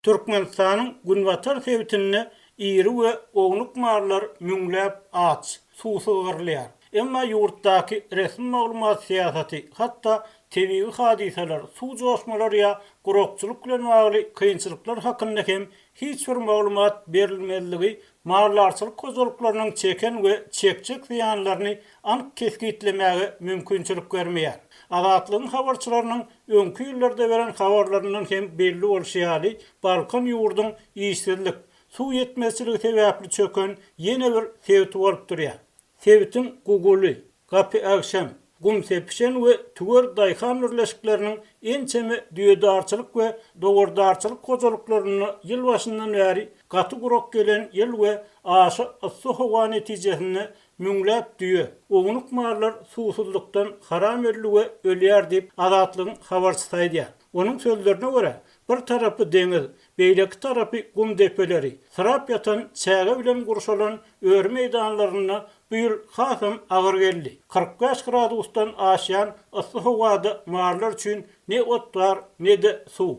Türkmenistanyň günbatar sebitinde iri we ownuk mallar müňläp aç, suwsuz gyrylýar. Emma ýurtdaky resmi maglumat syýasaty, hatda tebigy hadysalar, suw joşmalary ýa gurakçylyk bilen bagly kynçylyklar hakynda hem hiç bir maglumat berilmezligi maldarçylyk hojalyklarynyň çeken we çekjek zyýanlaryny anyk kesgitlemäge mümkinçilik bermeýär. Azatlygyň habarçylarynyň Öňki ýyllarda beren habarlaryndan hem belli bolşy ýaly, Balkan ýurduň işsizlik, suw ýetmezçiligi sebäpli çöken ýene bir sebiti bolup durýar. Sebitiň Guguly, Gapyagşam, Gumsepişen we Tüwer daýhan birleşikleriniň ençeme düýedarçylyk we dowardarçylyk hojalyklarynda ýyl başyndan bäri gaty gurak gelen ýyl we aşa yssy howa netijesinde Müňläp düýe, ownuk mallar suwsuzlykdan haram öldi we ölýär diýip, Azatlygyň habarçysy aýdýar. Onuň sözlerine görä, bir tarapy deňiz, beýleki tarapy gum depeleri, syrap ýatan çäge bilen gurşalan öri meýdanlarynda bu ýyl hasam agyr geldi. 45 gradusdan aşýan yssy howada mallar üçin ne ot bar, ne-de suw.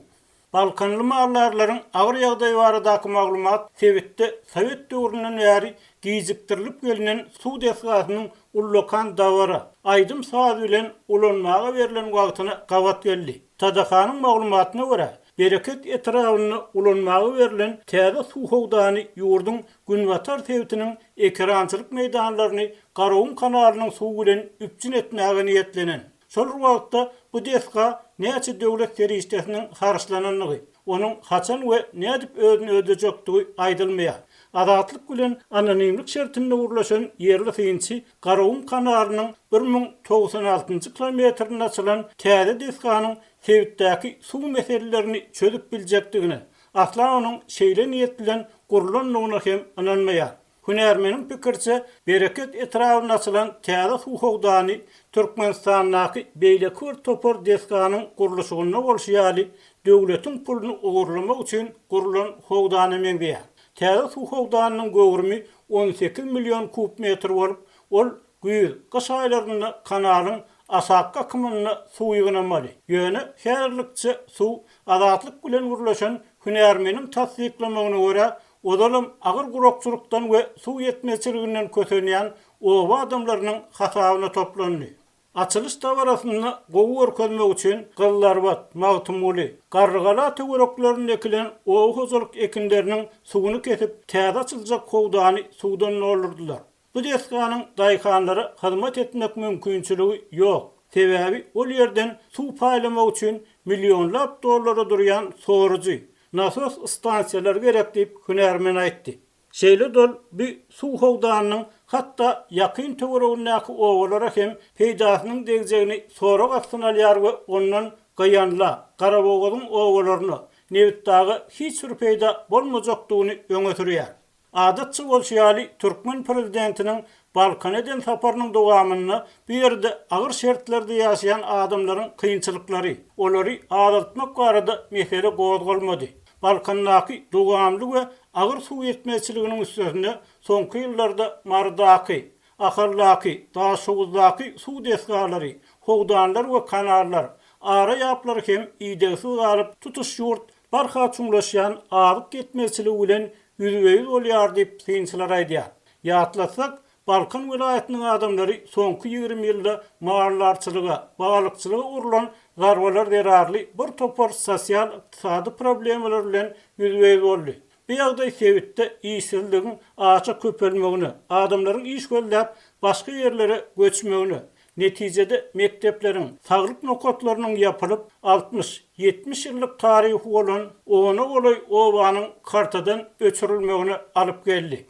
Balkanly maldarlaryň agyr ýagdaýy baradaky maglumat sebitde sowet döwründen bäri gijikdirilip gelnen suw desgasynyň ullakan dabara, aýdym-saz bilen ulanmaga berlen wagtyna gabat geldi. TDH-nyň maglumatyna görä, Bereket etrabynda ulanmaga berlen täze suw howdany ýurduň günbatar sebitiniň ekerançylyk meýdanlaryny Garagum kanalynyň suwy bilen üpjün etmäge niýetlenen. Şol bir wagtda bu desga näçe döwlet serişdesiniň harçlanandygy, onuň haçan we nädip özüni ödejekdigi aýdylmaýar. Azatlyk bilen anonimlik şertinde gürleşen ýerli synçy Garagum kanalynyň 1096 altynjy kilometrinde açylan täze desganyň sebitdäki suw meselelerini çözüp biljekdigine, asla onuň şeýle niýet bilen gurlandygyna hem ynanmaýar. Hünärmeniň pikiriçe, Bereket etrabynda açylan täze suw howdany Türkmenistandaky beýleki bir topar desganyň gurluşygynda bolşy ýaly, döwletiň puluny ogurlamak üçin gurlan howdana meňzeýär. Täze suw howdanynyň göwrümi 18 million kub metr bolup, ol Güýz, gyş aýlarynda kanalyň aşakky akymynda suw ýygnamaly. Ýöne häzirlikçe suw Azatlyk bilen gürleşen hünärmeniň tassyklamagyna görä, ozalam agyr gurakçylykdan we suw ýetmezçiliginden kösenýän oba adamlarynyň hasabyna toplandy. Açylyş dabarasynda gowy görkezmek üçin Gyzylarbat, Magtymguly, Garrygala töwereklerinde ekilen oba hojalyk ekinleriniň suwuny kesip, täze açyljak howdany suwdan doldurdylar. Bu desganyň daýhanlara hyzmat etmek mümkinçiligi ýok, sebäbi ol ýerden suw paýlamak üçin millionlap dollara durýan sorujy, nasos stansiýalary gerek diýip, hünärmen aýtdy. Şeýle-de ol bu suw howdanynyň hatda ýakyn töweregindäki obalara hem peýdasynyň degjegini sorag astyna alýar we ondan Gyýanla, Garabogazyň obalaryna, Nebitdaga hiç bir peýda bolmajakdygyny öňe sürýär. Adatça bolşy ýaly, türkmen prezidentiniň Balkana eden saparynyň dowamynda bu ýerde agyr şertlerde ýaşaýan adamlaryň kynçylyklary, olary azaltmak barada mesele gozgalmady. Balkandaky dowamly we agyr suw ýetmezçiliginiň üstesine soňky ýyllarda Marydaky, Ahaldaky, Daşhowuzdaky suw desgalary, howdanlar we kanallar, ara ýaplary hem idegsiz galyp, tutuş ýurt barha çuňlaşýan azyk ýetmezçiligi bilen ýüzbe-ýüz bolýar diýip, synçylar aýdýar. Ýatlatsak, Balkan welaýatynyň adamlary soňky 20 ýylda maldarçylyga, balykçylyga urlan zarbalar zerarly bir topar sosial-ykdysady problemalar bilen ýüzbe-ýüz boldy. Bu ýagdaý sebitde işsizligiň aşa köpelmegine, adamlaryň iş gözläp başga ýerlere göçmegine, netijede mekdepleriň, saglyk nokatlarynyň ýapylyp, 60, 70 ýyllyk taryhy bolan ona golaý obanyň kartadan öçürilmegine alyp geldi.